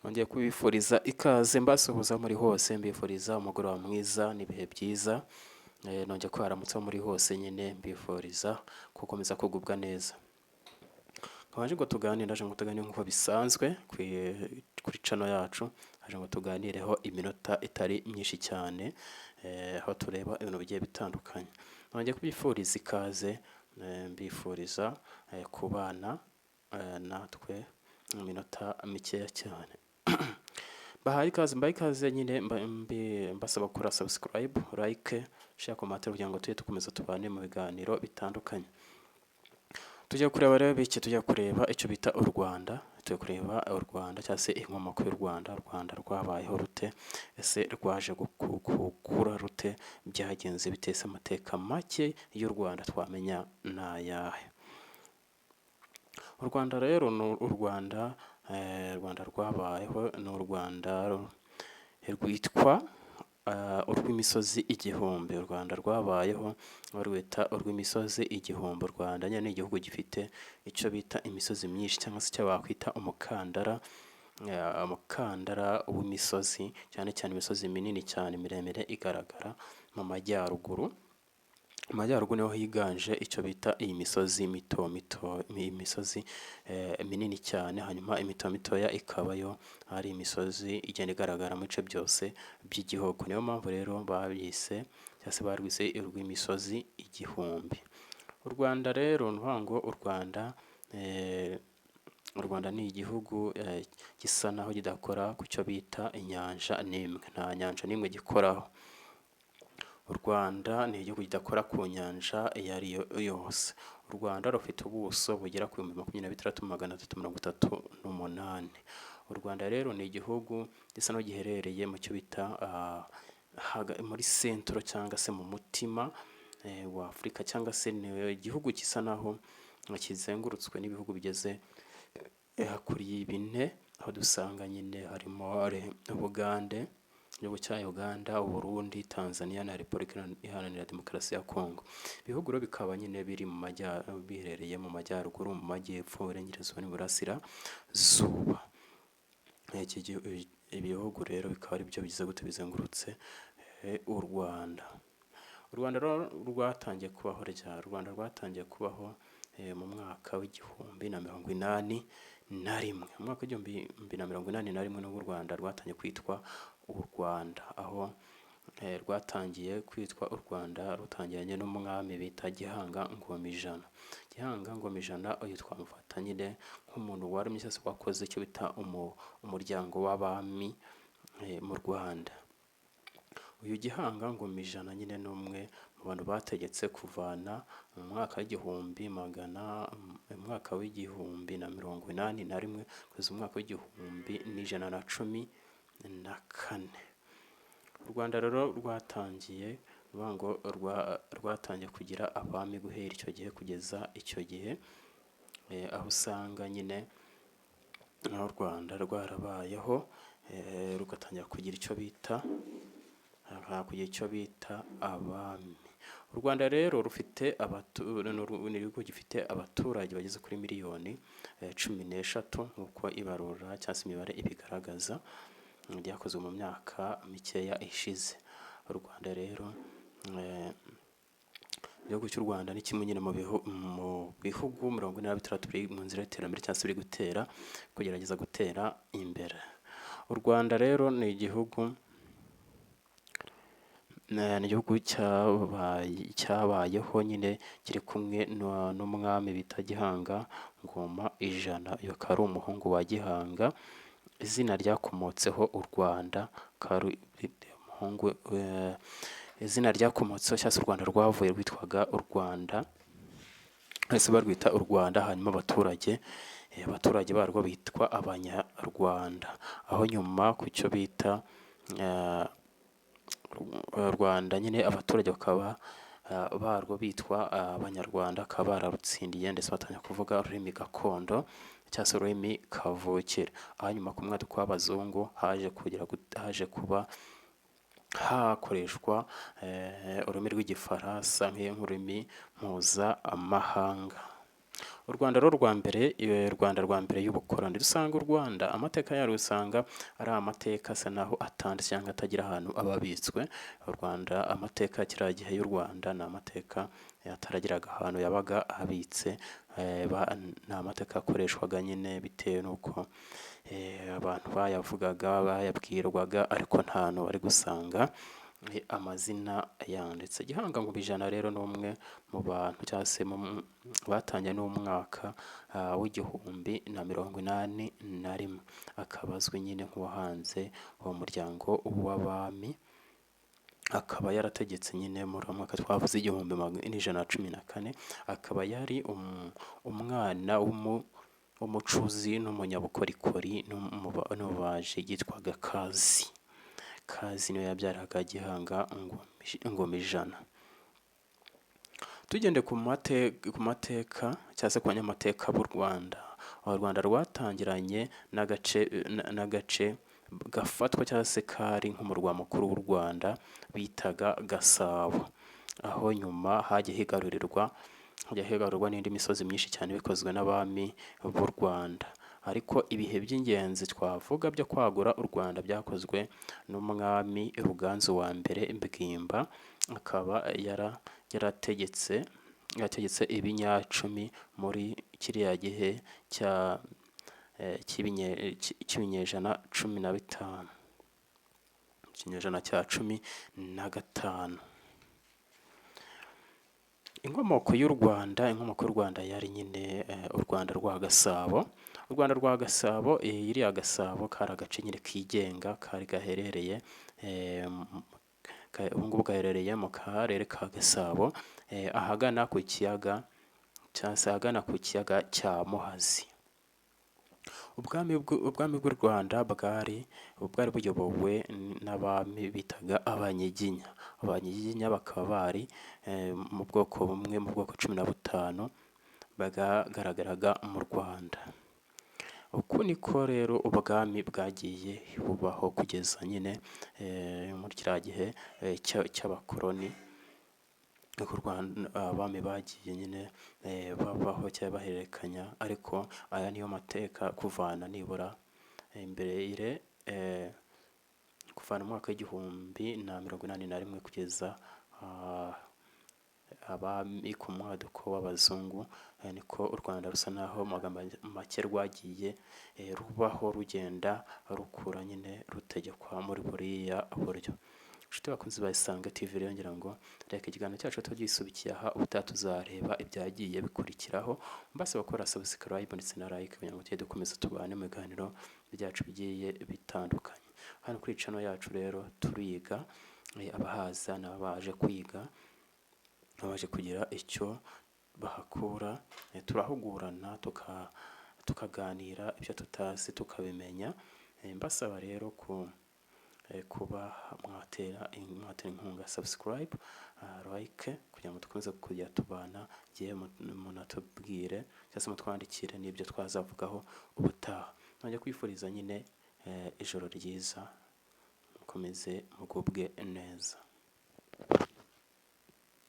Nongeye kubifuriza ikaze, mbasuhuza muri hose, mbifuriza umugoroba mwiza n'ibihe byiza. Nongeye kubaramutsa muri hose nyine, mbifuriza gukomeza kugubwa neza. Nkabanje ngo tuganire, ndaje ngo tuganire nk'uko bisanzwe kuri channel yacu, haje ngo tuganireho iminota itari myinshi cyane, aho tureba ibintu bigiye bitandukanye. Nongeye kubifuriza ikaze, mbifuriza kubana natwe mu minota mikeya cyane. Bahaye ikaze, mbahaye ikaze nyine, mbasaba gukora subscribe, like, share, comment kugira ngo tujye dukomeza tubane mu biganiro bitandukanye. Tujya kureba rero bike, tujya kureba icyo bita u Rwanda, tujya kureba u Rwanda cyangwa se inkomoko y'u Rwanda. U Rwanda rwabayeho rute? Ese rwaje gukura rute? Byagenze bite? Ese amateka make y'u Rwanda twamenya ni ayahe? U Rwanda rero ni u Rwanda, u Rwanda rwabayeho ni u Rwanda rwitwa urw'imisozi igihumbi. U Rwanda rwabayeho barwita urw'imisozi igihumbi. U Rwanda nyine ni igihugu gifite icyo bita imisozi myinshi cyangwa se icyo bakwita umukandara, umukandara w'imisozi, cyane cyane imisozi minini cyane miremire igaragara mu majyaruguru. Mu majyaruguru niho higanje icyo bita iyi misozi mito mito, imisozi minini cyane, hanyuma imito mitoya ikaba yo ari imisozi igenda igaragara mu bice byose by'igihugu. Niyo mpamvu rero babyise cyangwa se barwise urw'imisozi igihumbi. U Rwanda rero ni ukuvuga ngo u Rwanda ni igihugu gisa naho kidakora ku cyo bita inyanja n'imwe, nta nyanja n'imwe gikoraho. U Rwanda ni igihugu kidakora ku nyanja iyo ari yo yose. U Rwanda rufite ubuso bugera ku 26,338. U Rwanda rero ni igihugu gisa n'aho giherereye mu cyo bita muri centre cyangwa se mu mutima wa Afurika, cyangwa se ni igihugu gisa naho kizengurutswe n'ibihugu bigeze kuri bine, aho dusanga nyine harimo Ubugande, igihugu cya Uganda, Uburundi, Tanzania na Repubulika Iharanira Demokarasi ya Kongo. Ibihugu rero bikaba nyine biri mu majya biherereye mu majyaruguru, mu majyepfo, iburengerazuba n'iburasirazuba. Ibihugu rero bikaba ari byo bigize gute, bizengurutse u Rwanda. U Rwanda rero rwatangiye kubaho ryari? U Rwanda rwatangiye kubaho mu mwaka w'1081. Mu mwaka w'1081 nibwo u Rwanda rwatangiye kwitwa u Rwanda, aho rwatangiye kwitwa u Rwanda rutangiranye n'umwami bita Gihanga Ngomijana. Gihanga Ngomijana uyu twamufata nyine nk'umuntu waremye cyangwa se wakoze icyo bita umuryango w'abami mu Rwanda. Uyu Gihanga Ngomijana nyine ni umwe mu bantu bategetse kuvana mu mwaka w'igihumbi magana mu mwaka w'1081 kugeza mu mwaka w'1114. U Rwanda rero rwatangiye, ni ukuvuga ngo rwatangiye kugira abami guhera icyo gihe kugeza icyo gihe, aho usanga nyine aho u Rwanda rwarabayeho rugatangira kugira icyo bita abami. U Rwanda rero rufite ni igihugu gifite abaturage bageze kuri miliyoni 13 nk'uko ibarura cyangwa se imibare ibigaragaza, ryakozwe mu myaka mikeya ishize. U Rwanda rero, igihugu cy'u Rwanda ni kimwe nyine mu bihugu 46 biri mu nzira y'iterambere cyangwa se biri kugerageza gutera imbere. U Rwanda rero ni igihugu cyabayeho nyine kiri kumwe n'umwami bita Gihanga Ngoma Ijana, uyu akaba ari umuhungu wa Gihanga, izina ryakomotseho u Rwanda, akaba ari umuhungu, izina ryakomotseho cyangwa se u Rwanda rwavuye rwitwaga u Rwanda, bahise barwita u Rwanda, hanyuma abaturage barwo bitwa Abanyarwanda, aho nyuma ku cyo bita Rwanda nyine abaturage bakaba barwo bitwa Abanyarwanda, bakaba bararutsindiye ndetse batangira kuvuga ururimi gakondo cyangwa se ururimi kavukire, aho nyuma ku mwaduko w'abazungu haje kuba hakoreshwa ururimi rw'Igifaransa nk'ururimi mpuzamahanga. U Rwanda rero rwa mbere, Rwanda rwa mbere y'ubukoroni, dusanga u Rwanda amateka yarwo usanga ari amateka asa naho atanditse cyangwa atagira ahantu aba abitswe. U Rwanda, amateka kiriya gihe y'u Rwanda ni amateka ataragiraga ahantu yabaga abitse, ni amateka yakoreshwaga nyine bitewe n'uko abantu bayavugaga, bayabwirwaga, ariko nta hantu bari gusanga amazina yanditse. Gihanga Ngomijana rero ni umwe mu bantu cyangwa se batangiye n'umwaka w'1081, akaba azwi nyine nk'uwahanze uwo muryango w'abami, akaba yarategetse nyine muri uwo mwaka twavuze 1114, akaba yari umwana w'umucuzi n'umunyabukorikori n'umubaji yitwaga Kazi. Kazi niwe yabyaraga Gihanga Ngomijana. Tugende ku mateka cyangwa se ku banyamateka b'u Rwanda, u Rwanda rwatangiranye n'agace gafatwa cyangwa se kari nk'umurwa mukuru w'u Rwanda bitaga Gasabo, aho nyuma hagiye higarurwa n'indi misozi myinshi cyane bikozwe n'abami b'u Rwanda. Ariko ibihe by'ingenzi twavuga byo kwagura u Rwanda byakozwe n'umwami Ruganzu wa mbere Bwimba, akaba yarategetse yategetse ibinyacumi muri kiriya gihe cy'ibinyejana 15, ikinyejana cya 15. Inkomoko y'u Rwanda yari nyine u Rwanda rwa Gasabo. U Rwanda rwa Gasabo, iriya Gasabo kari agace nyine kigenga kari gaherereye, ubu ngubu gaherereye mu karere ka Gasabo, ahagana ku kiyaga cyangwa se ahagana ku kiyaga cya Muhazi. Ubwami bw'u Rwanda bwari buyobowe n'abami bitaga Abanyiginya. Abanyiginya bakaba bari mu bwoko bumwe mu bwoko 15 bwagaragaraga mu Rwanda. Uku niko rero ubwami bwagiye bubaho kugeza nyine muri kiriya gihe cy'abakoroni. Ku Rwanda abami bagiye nyine babaho cyangwa bahererekanya, ariko aya niyo mateka kuvana nibura imbere, kuvana mu mwaka w'1081 kugeza abami ku mwaduko w'abazungu, niko u Rwanda rusa naho mu magambo make rwagiye rubaho, rugenda rukura nyine, rutegekwa muri buriya buryo. Inshuti bakunzi ba Isange TV rero, ngira ngo reka ikiganiro cyacu tugisubikiye aha, ubutaha tuzareba ibyagiye bikurikiraho. Mbasaba gukora subscribe ndetse na like kugira ngo tujye dukomeza tubane mu biganiro byacu bigiye bitandukanye hano kuri channel yacu. Rero turiga, abahaza n'abaje kwiga, abaje kugira icyo bahakura, turahugurana, tukaganira ibyo tutazi tukabimenya. Mbasaba rero ku kuba mwatera inkunga subscribe, like, kugira ngo dukomeze kujya tubana. Igihe munatubwire cyangwa se mutwandikire n'ibyo twazavugaho ubutaha. Nongeye kwifuriza nyine ijoro ryiza, mukomeze mugubwe neza.